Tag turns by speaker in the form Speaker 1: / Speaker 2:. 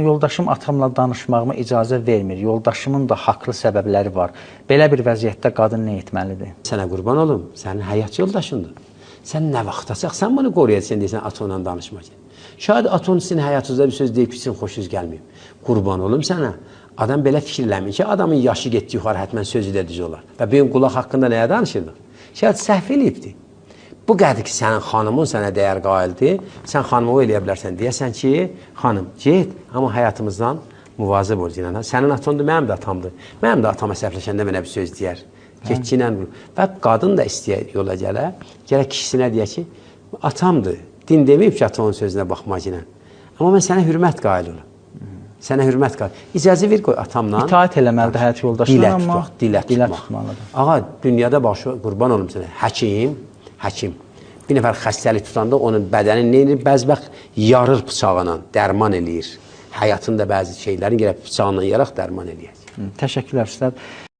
Speaker 1: Yoldaşım atamla danışmağıma icazə vermir. Yoldaşımın da haqlı səbəbləri var. Belə bir vəziyyətdə qadın nə etməlidir?
Speaker 2: Sənə qurban olum, sənin həyat yoldaşındır. Sən nə vaxtacaq sən bunu qoruyacaqsan deyirsən ata onunla danışmayacaq. Şayad ata onun sizin həyatınızda bir söz deyib ki, sizin xoşunuz gəlməyib. Qurban olum sənə. Adam belə fikirləmir ki, adamın yaşı getdi yuxarı, həttəmən sözü də düz olar. Və bu gün qulaq haqqında nəyə danışırdıq? Şayad səhv eləyibdi. Bu qədər ki, sənin xanımın sənə dəyər qaildir, sən xanımı o eləyə bilərsən. Deyəsən ki, xanım, get, amma həyatımızdan müvazib ol ginən. Sənin atandır, mənim də atamdır. Mənim də atama səhvləşəndə mənə bir söz deyər. Getçinə və qadın da istəyə yola gələ, gərək kişisinə deyə ki, atamdır. Din deməyib ki, ata onun sözünə baxma ginən. Amma mən sənə hörmət qail olum. Sənə hörmət qail. İcazə ver qoy atamla.
Speaker 1: İtaət eləməlidir həyat yoldaşına,
Speaker 2: Dilə
Speaker 1: amma
Speaker 2: tutmaq, dilə
Speaker 1: dilə
Speaker 2: tutmaq.
Speaker 1: tutmalıdır.
Speaker 2: Ağa, dünyada başı qurban olum sənə. Həkim, həkim. Bir nəfər xəstəlik tutanda onun bədəni nə edir? Bəzbəxt yarır bıçağıyla, dərman eləyir. Həyatında bəzi şeylərin gərək bıçaqla yaraq dərman eləyək.
Speaker 1: Təşəkkürlər ustad.